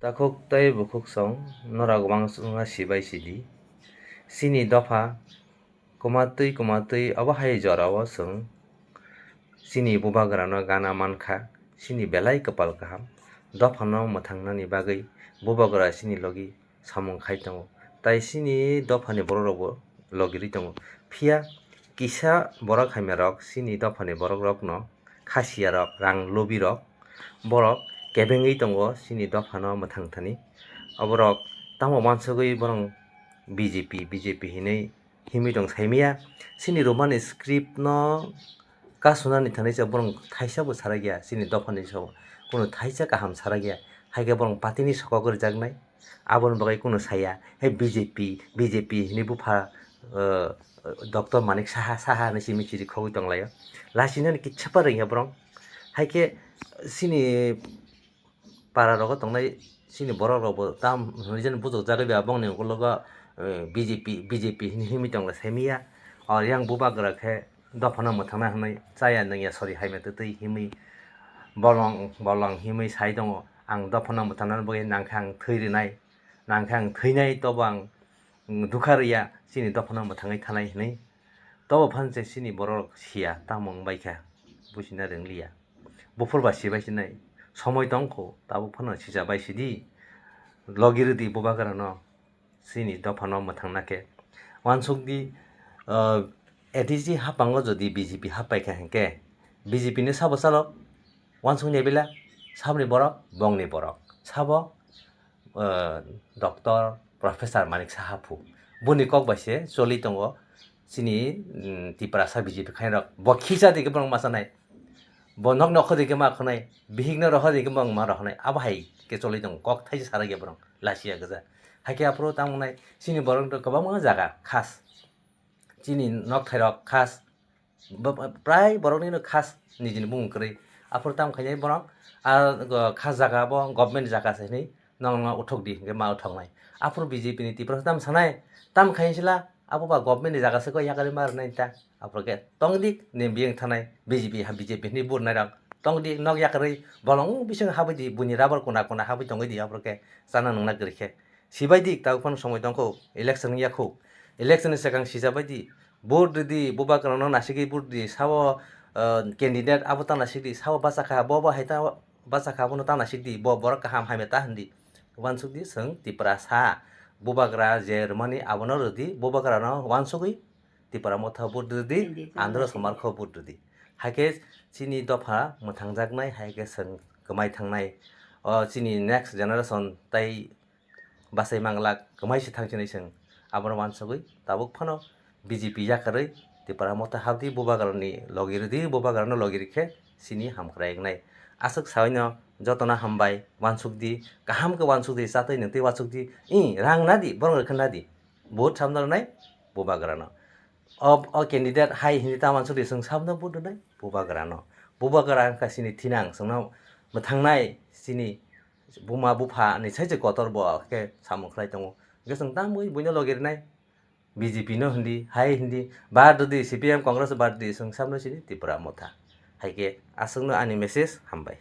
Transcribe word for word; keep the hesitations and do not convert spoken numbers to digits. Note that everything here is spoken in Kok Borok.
Takhuk tei bukhuk song norok uansukna sibai sidi. Chini dopha kwmatwi kwmatwi obo hai jorao chwng chini bubagrano gana mankha, chini belai kwpal kaham. Dophano mwthangnani bagwi bubagra chini logi samung khai tongo, tai chini dophani borokrokbo logirwi tongo. Phiya kisa borok hamyarok chini dophani borokrokno khasiyarok, rang lobirok, borok kebengwi tongo chini dophano mwthang thani. Oborok tamo uansugwi borok B J P, B J P hinwi himwi tong saimaya. Chini romani script no kasunani thani se borok thaisa bo sarakya, chini dophani so kunu thaisa kaham sarakya, haikhe borok party ni sokok rijaknai. Aboni bagwi kunu saya, he B J P, B J P hinwi bupha, uh, Doctor Manik Saha, Saha hinwi simi chiri khogwi tonglaio. Lasinani kitsa pa rwngya borok. Haikhe chini para rogo tongnai chini borok rokbo tam hinwi jani bujokjagwi ba bongni ukulogo, eh, B J P, B J P hinwi himwi tongla saimaya. O yang bubagra khe dophano mwthangna hinwi chaya nungya sori haimya twtwi himwi bolong bolong himwi sai tongo. Ang dophano mwthangna bagwi nangkhe ang thwi rwnai, nangkhe ang thwinai, tobo ang, mm, dukha rwya chini dophano mwthangwi thanai hinwi. Tobo phan se chini borok siya tamo wng bai kha, buchina rwngliya. Buphur ba sibai sinai, somoi tong kho, tabuk phano sija bai sidi. Logi rwdi bubagra no, chini dophano mwthangna khe. Uansuk di, uh, A D C hapango jodi B J P hapai kha hinkhe, B J P ni sabo chalo, uansuk ni bila, saboni borok, bongni borok, sabo, uh, Doctor Professor Manik Saha phu. Boni kok bai se choli tongo chini, mm, Tiprasa B J P khairok. Bo khisa dikhe borok ma sanai. Bo nok nokho dikhe ma khonai. Bihik no roho dikhe ma ma rohonai. Abo hai khe choli tongo. Kok thaisa sarakya borok. Lasiya gwja. Haikhe aphuru tamo nai chini borok rok kwbangma jaga khas. Chini nok thairok khas. Bo-, bo-, prai borokni no khas nijini bumung kwrwi. Aphuru tamo khainai borok, ah, go-, khas jaga bo government jaga se hinwi nokno uthuk di, hinkhe ma uthuknai. Aphuru B J P ni Tiprasa tamo sanai, tamo khainai sila, abo ba government ni jaga se koi yakarwi ma rwnai ta. Aphuru khe tong di, ni biyang thanai, B J P ha B J P hinwi vote nairok. Tong di, nok yakarwi bolong bising habwi di, buini rubber kuna kuna habwi tongwi di, aphuru khe chana nungna kwrwi khe. Sibai di, tabuk phano somoi tongkho, election wngya kho. Election ni swkang sijabai di. Vote rwdi, bubagrano nasigwi vote rwdi, sabo, uh, candidate abo ta nasigdi, sabo bachakha, bo bo hai ta bachakha, abono ta nasigdi, bo borok kaham hamya ta hindi. Uansukdi, chwng Tiprasa, bubagra je rwmani abono rwdi, bubagrano uansugwi Tipra Motha vote rwdi, Hindi, Andhra hindi. Somar kho vote rwdi. Haikhe chini dopha mwthangjaknai, haikhe chwng kwmai thangnai. O chini next generation tai bachai manglak, kwmai se thang sinai chwng. Abono uansugwi tabuk phano B J P yakarwi Tipra Motha habdi, bubagrani logi rwdi, bubagrano logi rwkhe chini hamkrai wngnai. Aswk saino jotono hambai, uansukdi, kaham khe uansukdi, chatwi nungtwi uansukdi, i rang nadi, borok rwkhe nadi. Vote samno rwnai bubagrano. O, o candidate hai hinwi ta uansukdi, chwng samno vote rwnai bubagrano. Bubagra wngkha chini thinang, chwngno mwthangnai chini buma bupha ni sai se kotor bo khe samung khlai tongo. Hwnkhe chwng tamwi buino logi rwnai B J P no hindi, hai hindi, bad rwdi, C P M Congress bad rwdi, chwng samno chini Tipra Motha. Hai khe aswkno ani message, hambai.